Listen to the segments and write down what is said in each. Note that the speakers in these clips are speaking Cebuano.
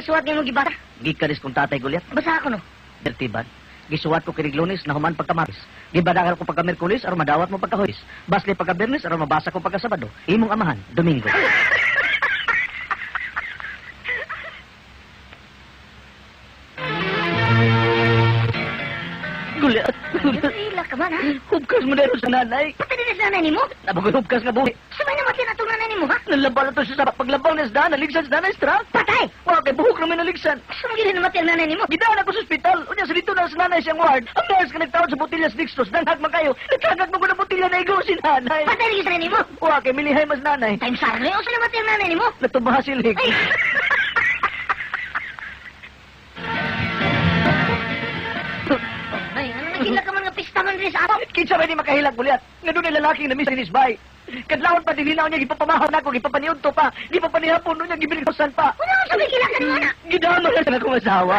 Ang suwat nga imong gibasa? Gikan is kong tatay, Goliath. Basa ako no. Dirty ban. Gisuwat ko kinig Lunes na human pagka-Martes. Gibadagal ko pagka-Miyerkules aron madawat mo pagka-Huwebes. Basli pagka-Biyernes aron mabasa ko pagka-Sabado. Imong amahan, Domingo. Goliath. Hila ka man, ha? Hubkas mo na sa nanay. Patay din sa nanay nimo? Nabagoy hubkas nga buhi. Sabay na matin atong nanay nimo, ha? Nalaban na to siya sa paglabaw na sa naligsan sa nanay sa truck. Patay! Wa kay buhok naman naligsan. Sa mga gilid namatay ang nanay nimo? Gidaan ako sa ospital. Unya sa dito na sa nanay siyang ward. Ang nurse ka nagtawad sa botilya sa dextrose. Danghag man kayo. Nagkagag mo ko ng botilya na igo si nanay. Patay rin sa nanay nimo? Wa kay milihay mas nanay. Time sarang o sa namatay ang nanay nimo? Natubaha silig. Ay! Ay, ano nagila ka man nga pista man rin sa ato? Kinsa ba ni makahilag bulyat? Nga doon ay lalaking na miss bay. Kadlawon pa dilinaw niya, gipapamahaw na ako, gipapaniudto pa, gipapanihapon niya, gibilikosan pa. Wala ka sabi gila ka naman, ha? Gidama na sa akong asawa.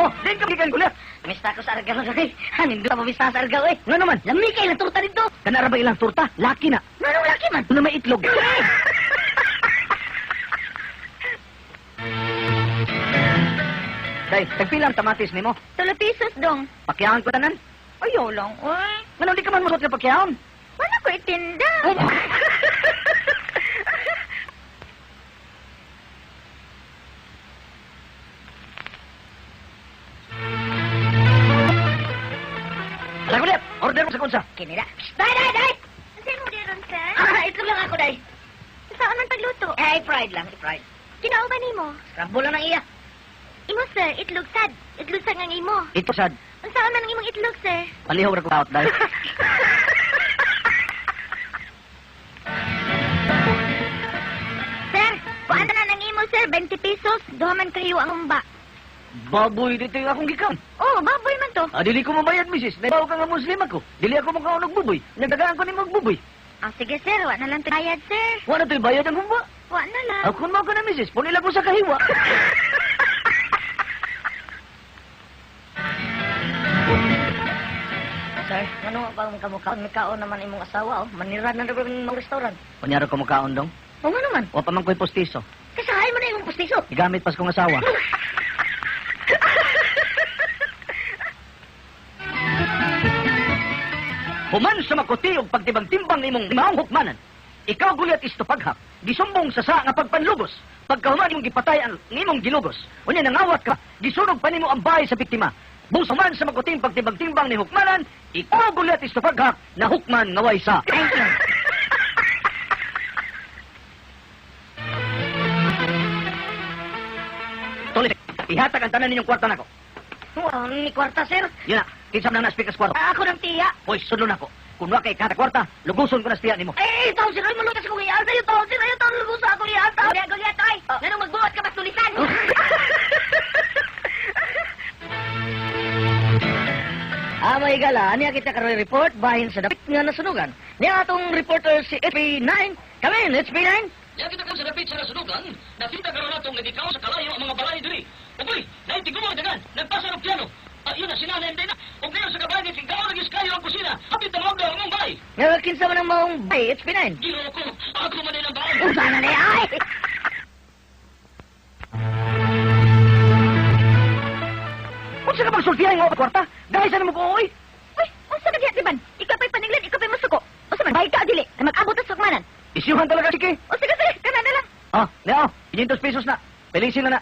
Oh, din ka gikan gulyat. Mista ko sa Argao, eh. Hanin doon pa mista sa Argao, eh. Nga naman, Lami kay ilang turta dito. kanara ba ilang turta? Laki na. Manong laki man? Na may itlog. Day, tagpilang tamatis nimo. Tulo pesos dong. Pakyaon ko tanan. Ayaw lang, oy. Ngano di ka man mosot nga pakyaon? Wala ko itinda. Ala gulyat, order mo sa kunsa. Kinila. Psst, day, day, day! Saan mo diron, sir? Ah, itlog lang ako, day. Saan man pagluto? Eh, fried lang, fried. Kinao ba nimo? Scramble lang ang iya. Imo, sir, itlog sad. Itlog sad nga imo. Ito sad, Unsaon man ang imong itlog, sir? palihog ra ko out day. Sir, kuan na ang imo, sir, 20 pesos. Duha man kayo ang humba. Baboy dito yung akong gikan. Oh, baboy man to. Ah, dili ko mabayad, misis. Naibaw ka nga Muslim ako. Dili ako makaon og buboy. Nagdagaan ko nimo og buboy. Ah, sige, sir, wa na lang to bayad, sir. Wala to'y bayad ang humba. Wa na lang. Ako mo ka na, misis. Punila ko sa kahiwa. Sir, ano ba ang kamukha? May kaon naman imong asawa, oh. Manira na rin ng restaurant. Kunyari ko mukaon dong. O nga naman. Wa pa man ko'y postiso. Kasahay mo na imong pustiso. Igamit pas kong asawa. Human sa makuti og pagtibang-timbang imong maong hukmanan. Ikaw gulyat istupaghak, gisumbong sa sa nga pagpanlugos. Pagkahuman imong gipatay ang imong gilugos. Unya nangawat ka, gisunog pa nimo ang bahay sa biktima. Busaman sa makuting pagtibang-timbang ni hukmanan, ikaw gulyat istupaghak na hukman nga way sa. Thank you. Tuloy, ihatag ang tanan ninyong kwarta nako. Wow, ni kwarta, sir. Yun na, kinsa man ang naspikas kwarta. Ah, ako ng tiya. Hoy, sudlon ako. Kung wa kay kada kwarta, luguson ko na sa tiya nimo. Eh, itaw, sir. Ay, malutas kong ialta. Yung tao, sir. Ay, yung tao, lugusa ako ialta. Gulya, gulya, toy. Ganong magbuot ka mas tulisan. Ah, may gala. Aniya kita karoy report bahin sa dapit nga nasunugan. Niya atong reporter si HP9. Kami, HP9. Ya kita kan sa dapit sa nasunugan, nakita karon natong nagikaw sa kalayo ang mga balay diri. Ugoy, naitigumo dagan, nagpasa og piano. Ah, yun na sinanay na. Ug ngayon sa kabayan ikaw nagis kayo ang kusina. Hapit na mo ang imong balay. Nga kinsa man ang maong bay, HP9. Ginoo ko, ako man ang balay. Unsa na niya ay? Unsa ka magsultihan nga kwarta? Dahil sa nimo ko oy. Uy, unsa ka diha, Tiban? Ikaw pa'y paninglan, ikaw pa'y masuko. Unsa man, bayad ka o dili, na mag-abot sa sukmanan. Isyuhan talaga sige. O sige, sige, kana na lang. Ah, leo, 500 pesos na. Pilisin na na.